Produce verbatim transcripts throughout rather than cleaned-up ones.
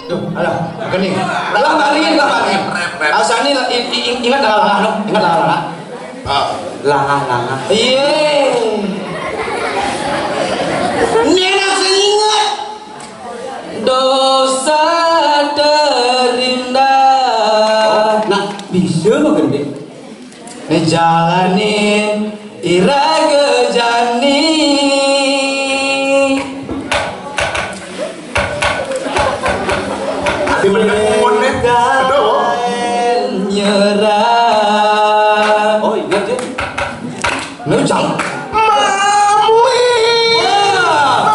Duh, alah, gini. Lah, balikin, lah, balikin. Asal ini, i- i- ingat langkah-langkah, no. Ingat langkah-langkah. Ah. Langkah-langkah. Iya. Ini enak, saya ingat. Dosa terindah. Nah, bisa mah gede. Ngejalanin iraga jani. Tapi mereka mohon, eh. Aduh. Nyerah. Oh, ingat ya. Lu jam. Mamui. Wah.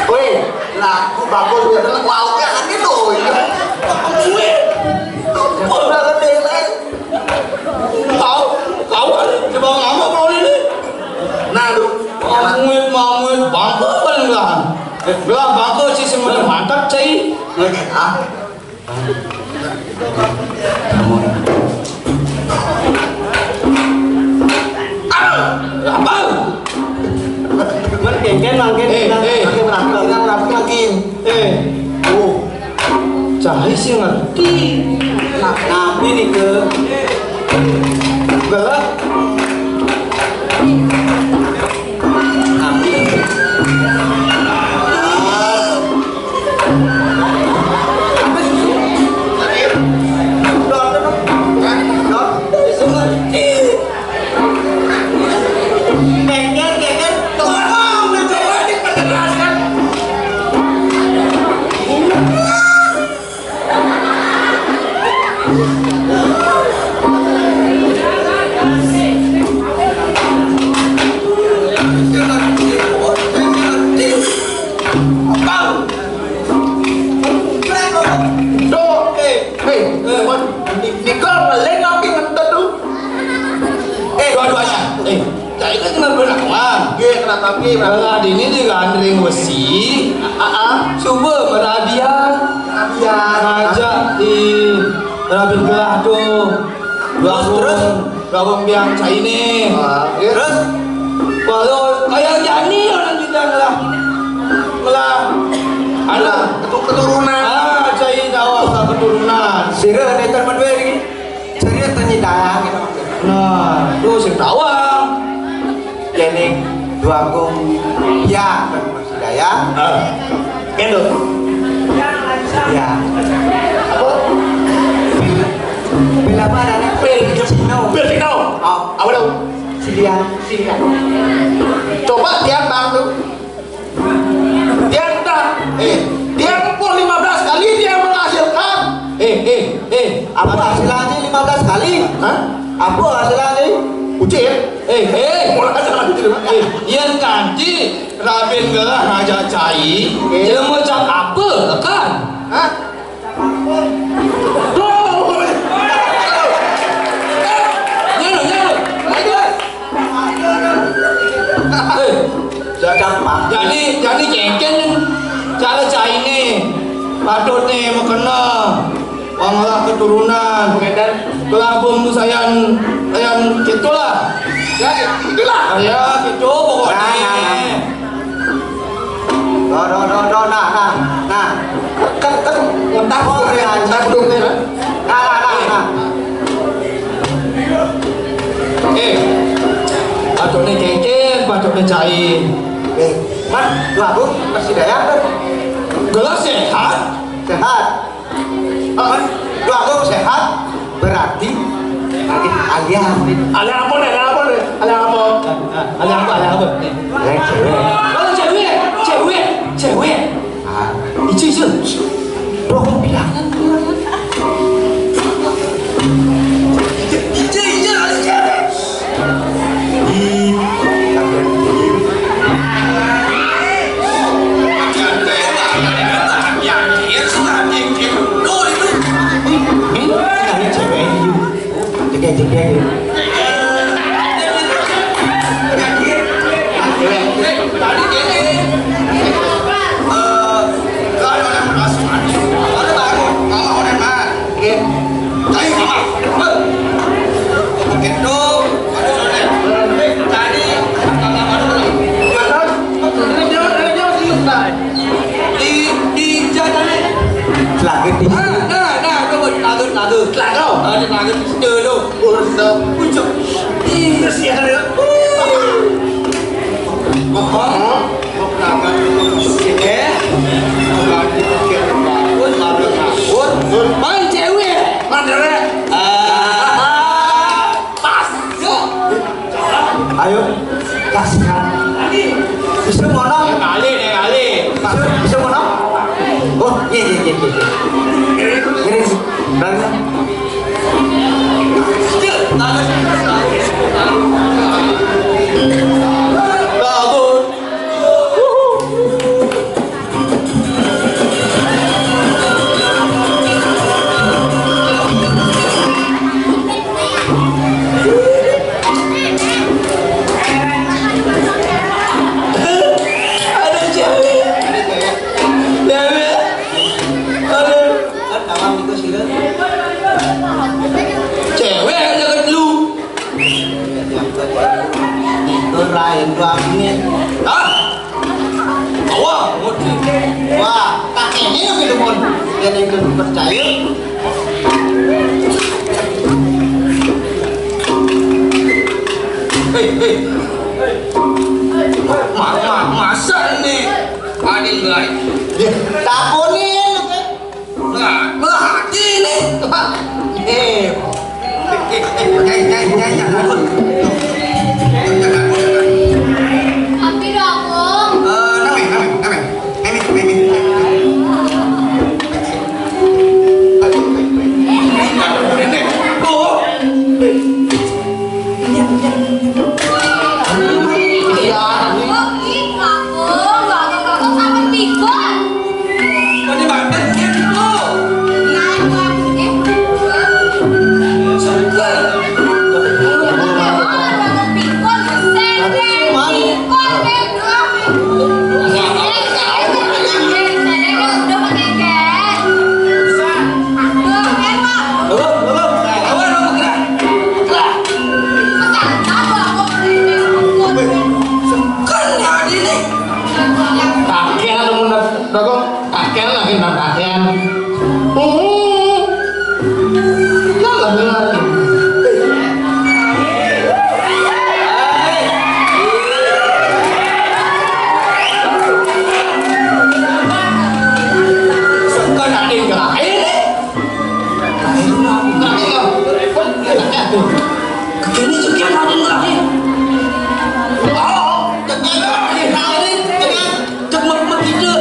Wih, lagu bagus ya, lauknya kan gitu. Mamui. Udah gede, Leng. Tahu, tahu kan, coba ngapa kalau ini? Nah, tuh. Mamui, mamui, bangke paling belah. Belah bangke sih semuanya mantap, cai. Ah. Apa? Mangkin, mangkin, eh, mangkin, eh. Mangkin, mangkin, mangkin. Eh. Oh. Cai sih ngerti. Nah, nabi nih ke. Galak. Nabi. Hei, hei, Nikol ngeling apa ngentut tuh? Eh, dua-duanya. Eh, cai kan kenal berenang. Iya, kenapa, Ki? Belah dini digandring besi. Ah, ah. Coba meradian. Meradian. Ngajak di Rabin Gelah tuh. Terus, terus? Gabung biang cai ini. Ah, iya. Terus? Walau kayak jani orang kita ngelah. Ngelah. Alah, ketu- keturunan. Ah, cai tahu asal keturunan. Sira neter medwe iki. Sira tanya dah gitu. Nah, lu sing tahu. Yeni Dwagung ya Daya. Ah. Endo. Ya. Apa? Pil, pil apa ada? Pil Cino. Pil Cino. Oh. Apa tuh? Silian, silian. Coba tiang bang tuh. Tiang dah. Eh, tiang pun lima belas kali dia menghasilkan. Eh, eh, eh. Apa hasilnya lima belas kali? Hah? Apa hasilnya? Ucil. Eh, eh. Mulai salah gitu. Eh, yang ganti Rabin Gelah ngajak cai, eh. Dia mau cak apa, kan? Hah? Tuh. Nyano, nyano. Ayo. Eh, jadi, jadi cengken cara cai ini. Patut nih, mau kena. Wong lah keturunan. Kelabung sayan, sayan gitulah. Ya, itulah. Ya, gitu pokoknya. Nah, nah, nah. Nah, nah, nah, nah, nah. Kan, kan, entah kok ya, entah dulu ya. Nah, nah, nah, nah. Eh, patutnya cengken, patutnya cai. Eh, Mat, lagu masih daya kan? Gelas sehat. Sehat. Aman, keluarga sehat, berarti lagi alias. Alias apa nih? Alias apa nih? Alias apa? Alias apa? Alias apa? Alias cewek. Oh, cewek, cewek, cewek. Ah, itu, itu. Bro, aku bilang. Itu, itu, alias cewek. Siang, aduh. Ngomong, mau berangkat ke masjid, eh? Mau ganti pakaian bagus, baru ngawur. Pan cewek, mandere. Ah, pas. Yuk. Ayo, kasihkan. Bisa ngono? Kali, nih, kali. Bisa, bisa ngono? Oh, iya, iya, iya, iya. Ini, berangkat. Ada cewek. Cewek. Aduh. Kan tawang itu sih, kan? Cewek aja kan lu. Itu lain doang ini. Hah? Wah, wah, kakeknya gitu pun. Dia yang belum percaya. Hei, hei. Ma, ma, masa ini ada yang lain? Ya, takonin lu, kan? Nah, berarti ini. Eh, eh, eh, eh, eh, eh, eh, eh, eh. Tapi dong, Kong. Eh, name, name, name. Name, name. Aduh, ini. Oh. Iya, iya. Iya. Kok gitu, Kong? Gak, gak, gak, gak, sampai pikun. Kakek lu, Kong. Kakek lagi nang kakek. Hmm. Lah, lah, lah. Suka nak tinggal. Eh, ini juga ada lagi. Oh, jangan, jangan, jangan. Cek mek-, mek gitu.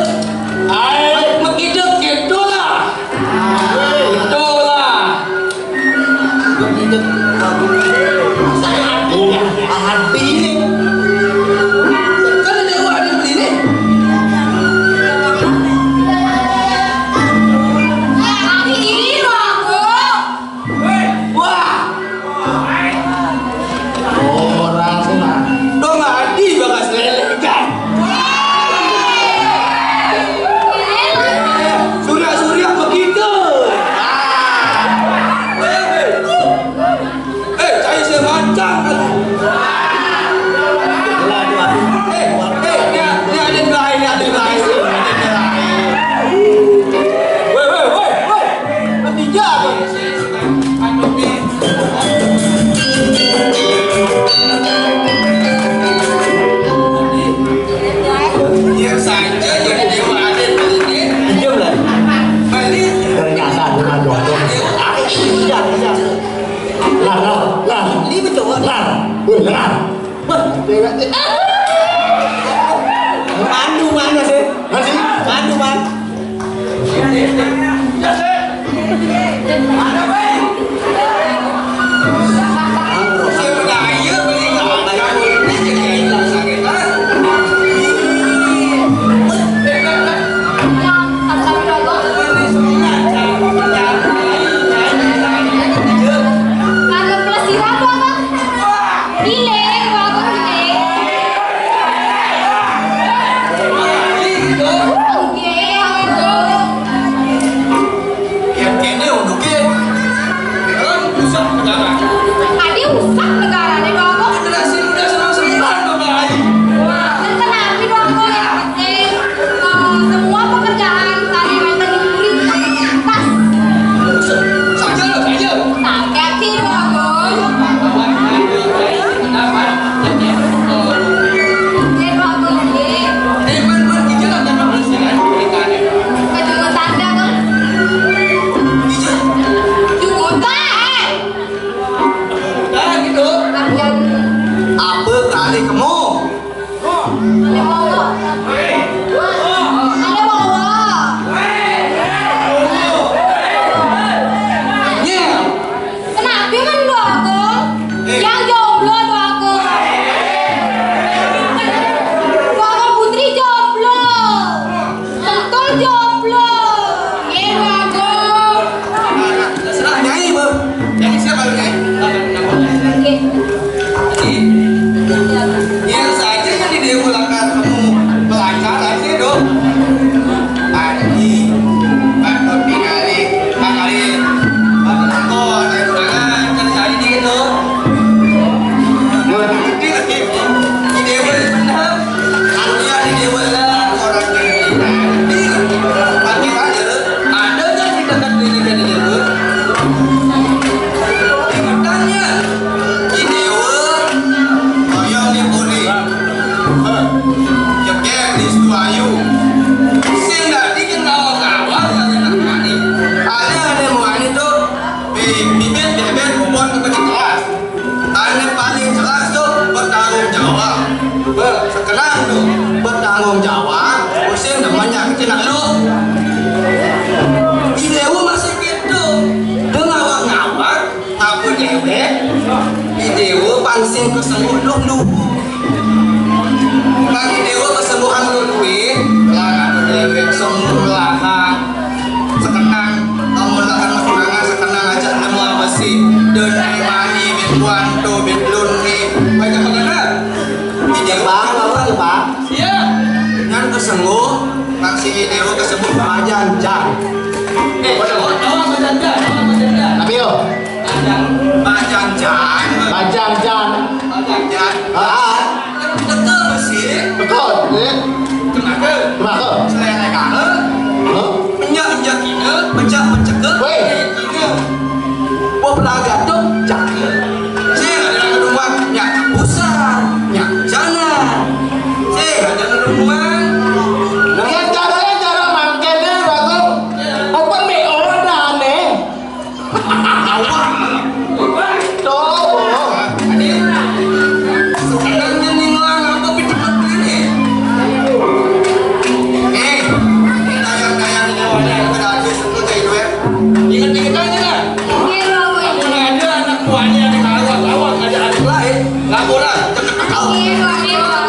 Ai, mek gitu, gitu lah. Gitu lah. Mek gitu. Hati. Kan ada yang ada beli nih. Hati ini loh aku. Wah. Ora senang. Dong adi bakas lele ikan. Surya-surya begitu. Ah. Eh, eh. Eh, cai saya mancang. Eh, eh, ini, ini ada yang lain, ini ada yang lain. Woi, woi, woi, woi. Ketiga, Bang. Diam lah. Balik. Ternyata bukan jodoh. Iya, iya. Lar, lar, lar. Ini betul. Lar. Woi, lar. Wah, berak. Mandu mana sih? Masih? Mandu, Man. Karena pelesiran tuh apa? Giling, bagus giling. Giling, giling. Yang kene unduke. Kali kemu. Ada bawa. Ada bawa. Nyel. Kenapa kan dua aku? Yang jomblo dua aku. Dua aku putri jomblo. Betul jomblo. Iya, bagus. Terserah Nyai, Bang. Nyai siapa lu, Nyai? Oke. Jadi, biar saja yang di Dewa Lakar kamu melancar aja dong. Tadi, Bang Kopi kali, Bang kali, Bang Lakar, ada tangan, cari-cari dikit dong. Gede lagi. Di Dewa benar. Artinya di Dewa lah orang yang berarti ada, ada nggak di dekat diri dari Dewa? Bertanya, di Dewa, koyong di Puri. Jeger di Situ Ayu. Sing dadi kenal kawan dari anak mani. Ada ada mau ani tuh. Bibit bebek buat kebetulan. Tanya paling jelas tuh bertanggung jawab. Ber, sekarang tuh bertanggung jawab. Musim namanya kecil lu. Idewo masih gitu. Dia ngawak-ngawak, apa dewek? Idewo pangsing keseluruh lu. Bagi idewo kesembuhan lu duit, lah apa dewek sembuh lah. Sekenang, lamun akan mas tunangan sekenang aja nemu apa sih? Doni mani, bit kuanto, bit luni. Banyak bener. Di Jepang, apa Jepang? Iya. Ngan kesengguh, nang si Dewa kesengguh bajan jan. Eh, awas bajan jan, awas bajan jan. Tapi yo, bajan jan. Bajan jan. Bajan jan. Ah, ah. Kan kita ke masih. Betul, ya. Kenapa? Kenapa? Selera kalah. Hah? Menjak-menjak kita, pecah-pecah ke. Weh. Kita. Wah, belaga tuh, cakep. Sing ada nang rumah, nyak pusat, nyak jalan. Sing ada nang rumah. Nah, ya, caranya cara mangkene, Bagong. Open B O dah aneh. Awak. Tuh, bohong. Ini sekarang dia ninglang apa, pintu ini? Eh, ini dayang-dayang ini, udah habis, itu teh, itu ya. Ingat-ingat aja lah. Iya, Pak. Ada anak buahnya yang kalah, lawan ada anak lain. Laporan, cekek akal. Iya, Pak. Iya, Pak.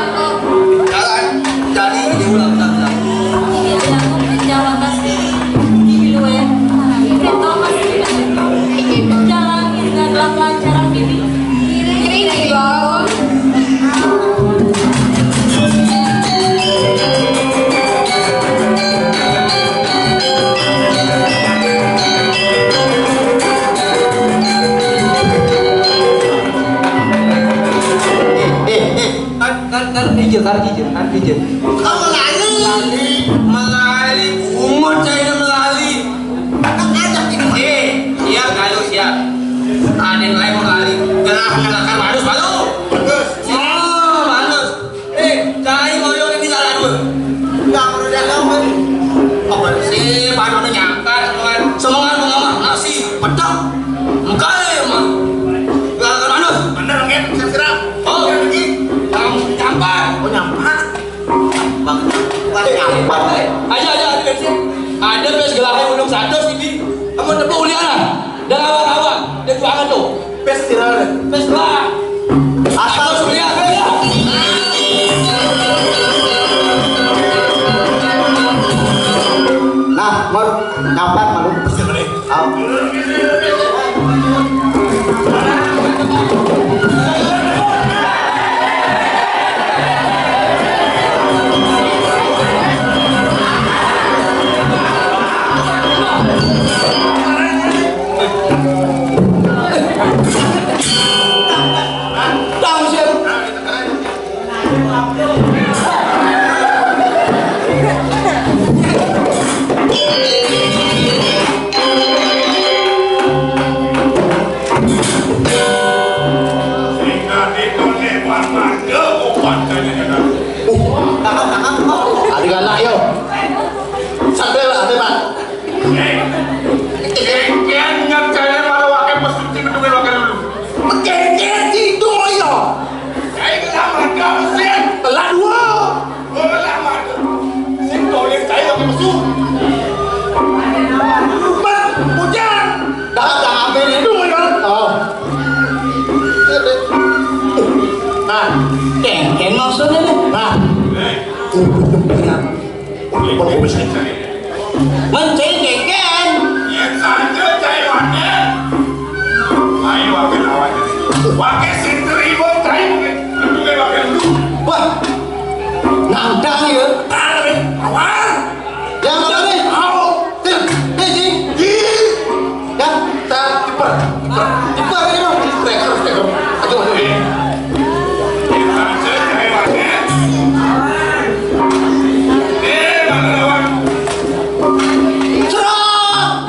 Jalan. Jadi, diulang, ulang, ulang. Iya, Pak. Jalan, Mas. Iya, Pak. Jalan, jalan, jalan, jalan, ini. Ini, Pak. Eh, eh, eh. Kan, kan, kan, hijau, kan, hijau, kan, hijau. Kau melali. Melali, bungut saya melali. Kan ajak ini. Eh, siap, lalu siap. Ada yang lain melali. Gelah, gelah, kan, bagus, bagus. Bagus. Oh, bagus. Eh, cai ngoyong ini salah dua. Enggak perlu jalan, Bang. Apa sih, Pak, mana nyangka, teman? Semangat mengamak nasi, pedang. Mukai, Bang. Enggak, mana? Bener, Ngen. Saya siram. Oh, lagi. Bang, nyampar. Oh, nyampar. Bang, Bang, nyampar. Aja, aja, ada bensin. Ada bes gelahnya ulung satu sini. Kamu tepuk ulian lah. Dah awak-awak. Dia jual tuh. Pes kira. Pes lah. Asal suliah. Nah, mau nyampar malu. Au. Adik anak yo. Sambil ada, Pak. Kekean nyat saya malah wakil pas penting gedungnya wakil dulu. Kekean itu, yo. Saya kelamaan. Kéngkén maksudnya nih. Nah. Mencai kéngkén. Yén saja cai waké. Ayo waké lawan. Waké sinter ibu cai. Itu kayak waké lu. Wah. Nantang ya. Tarik. Awal. Yang mana nih? Au. Nih, nih, nih. Ih. Ya, tak cepat. Cepat ini dong. Striker, striker. Aduh, aduh. Serang.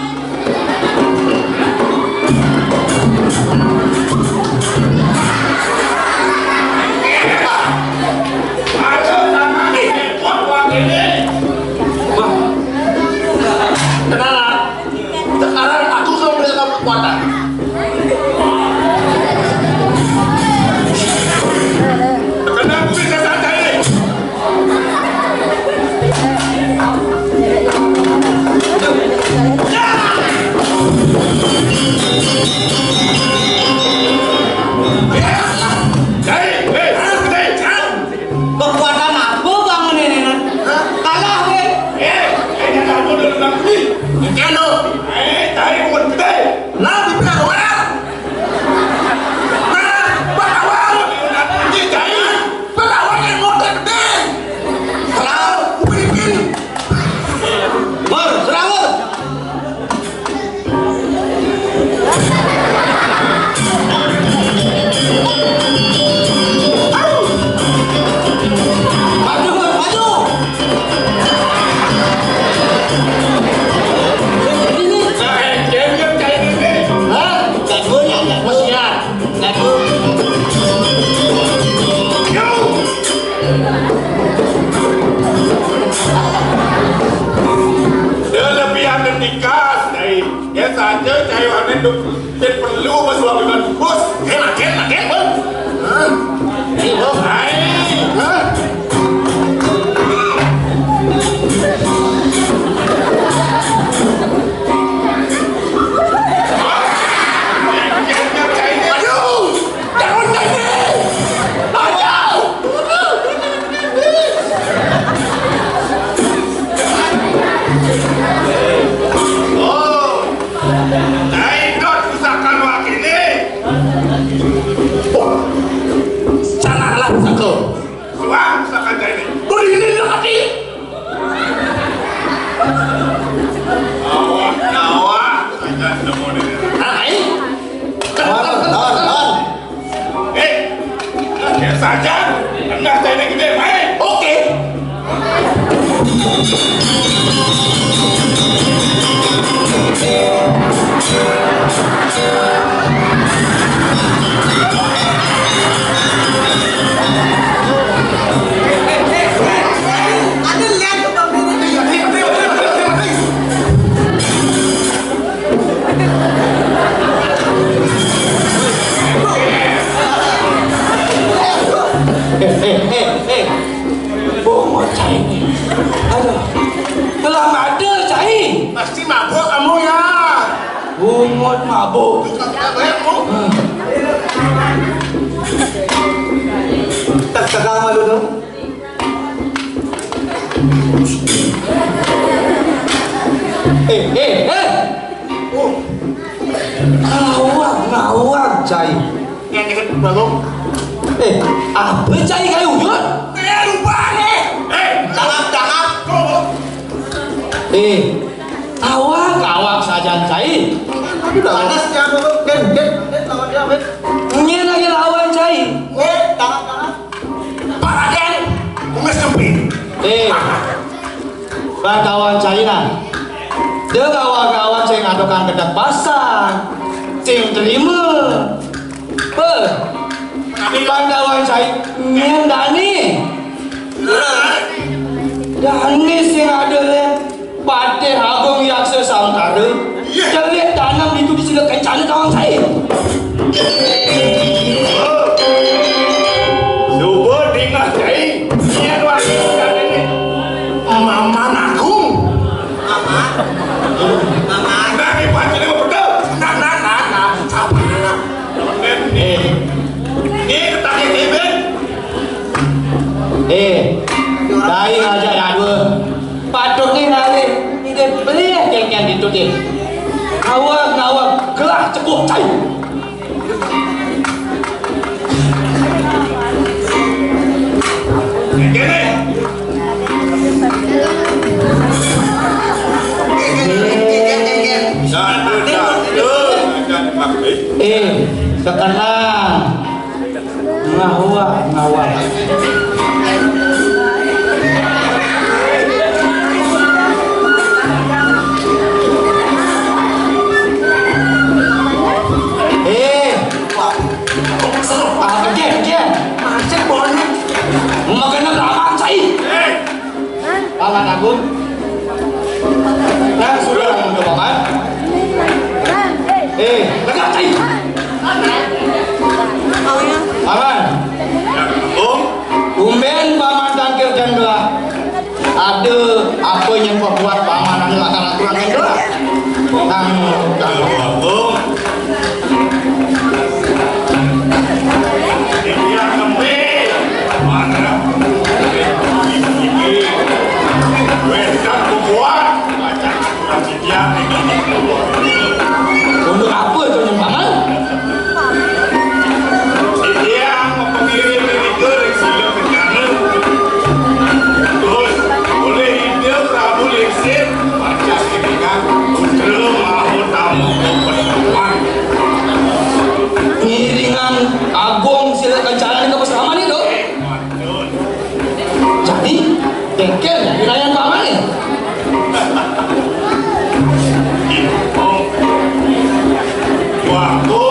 Wah. Tenang. Sekarang aku sudah memberikan kekuatan. Tenang, aku bisa saja ini. Kekuatan apa bangun ini, Nan? Kalah, weh. Eh, ini kamu dulu, Bang. Ih, ini lo. Eh, tadi bukan gede. Lah, di belakang orang. Nah, bakawal. Ini jahit. Bakawal yang mau gede. Serang, Upin Ipin. Mur, serang, Mur. Maju, Mur, maju. Ini. Hah? Jagonya, jago siap. Jago. Yo. Dia lebih ada tikas, eh. Ya saja, cai warna duk. Cek perlu apa suami kan? Bos, enak, enak, enak, Bos. Hah? Ini, Bos. Hai. Hah? Aduh, jangan nyanyi. Aduh. Oh. Nah, itu pusaka wakili. Wah, salahlah pusaka. Suang pusaka ini. Beri ini dia hati. Awak, awak. Saja nemu ini. Hai. Lawan, lawan, lawan. Eh, biasa aja. Enggak, saya ini gede, main. Oke. Eh, eh, eh, eh. Bungut cai. Aduh. Telah mada cai. Pasti mabuk kamu ya. Bungut mabuk. Tukang tabrak, Bu. Hmm. Tak tegang malu tu. Eh, eh, eh. Oh. Ngawag, ngawag, cai. Yang deket balong. Eh, apa cai kayu, Jun? Eh, lupa nih. Eh, tangap, tangap. Kok? Eh, awak, awak sajan cai. Tapi dah panas ya, Bang. Gen, gen, gen, lawan dia, Ben. Nyén lagi lawan cai. Eh, tangap, tangap. Pak Raden, kumis jempit. Eh, bang kawan cai nah. Dia kawan-kawan sing ngadokan gedeg pasang, sing terima. Beh, bang kawan cai, nyén Dani. Dani sing ada lé Patih Agung Yaksa Samkara. Iya. Delik tanam itu di sila kencana kawan cai. Coba dingah cai. Iya, Tuan. Maman Agung. Maman. Maman. Nah, ini pancene betul. Nah, nah, nah, nah. Apa? Eh. Ini ketangkep, Ben. Aing aja dadua. Patutné ngalih, ide beli kéngkén ditutih. Ngawag, ngawag, gelah cekup cai. Eh, sekarang. Ngawag, ngawag. Eh, ah, kejep, kejep. Macet pohonnya. Makan apa, Cai? Paman Agung. Nah, sudah ngomong ke Paman. Eh, tegak, Cai. Paman. Agung. Tumben Paman tangkil jang gelah. Ada apa yang buat Paman anu lakar aturan jang gelah? Nang, nang. Agung. Untuk apa tu nyembangan? Terus, oleh Ida Prabu Lingsir, pacang ngiringang putra maha tamu kepenuhan. Ngiringan agung sila kencana ni ke peseraman ni tu. Jadi, kéngkén wilayah Paman ni. Waktu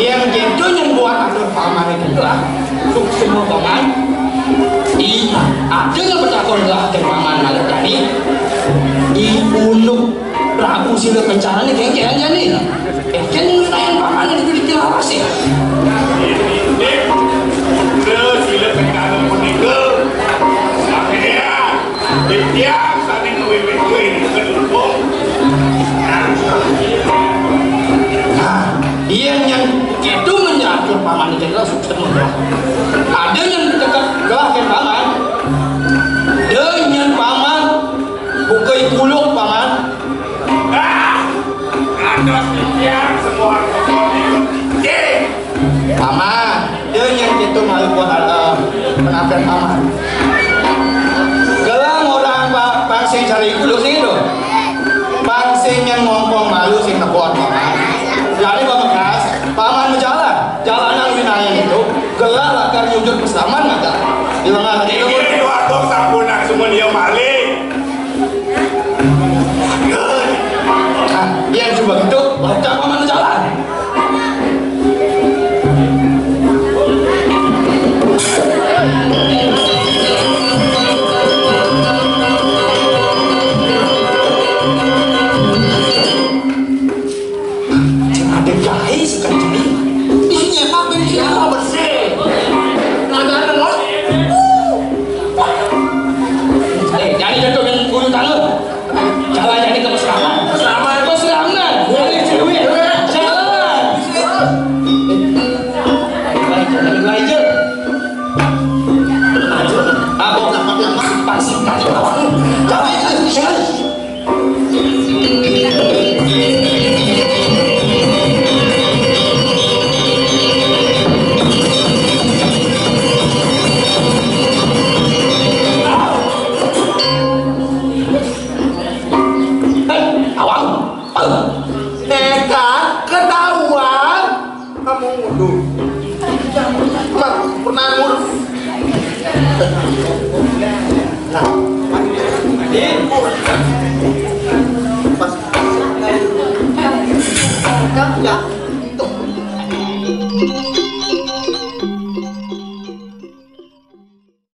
Yang gitu yang buat atur Paman itu lah. Suksma Paman. I, ada yang bertakon lah ke Paman malam tadi. I unuk Prabu Sila Kencana ni kéngkén aja ni. Kéngkén nanya Paman itu di Tilawas ya. Terus Sila Kencana punika. Sampai ya. Nah, iya yang itu menjatuh Paman itu adalah sukses mudah. Ada yang dekat gelah ke Paman. Ada yang Paman bukai kuluk Paman. Ah, ada yang semua. Paman, dia yang itu malu buat, eh, penampilan Paman. Gelang orang pa-, pangsing cari dulu sini tu. Pangsing yang ngongkong malu sing nebot Paman. Jadi Pamekas, Paman berjalan. Jalanan wilayah itu, gelang lakar nyujur pesaman mata. Di tengah lagi. Ini waktu sampun nak semua dia malik. Nah, yang coba gitu, baca Paman jalan. Ada jahit sekali. Isinya apa ini? Apa bersih? Nggak ada, Bos. Eh, jadi jatuh yang bulu tangga. Jalan jadi ke Peslaman. Peslaman. Peslaman. Boleh cewek. Jalan. Belajar. Apa? Pasti tadi apa? Jalan, jalan, jalan. Hei, awang. Nekat ketahuan. Kamu mundur. Mat, pernah ngurus.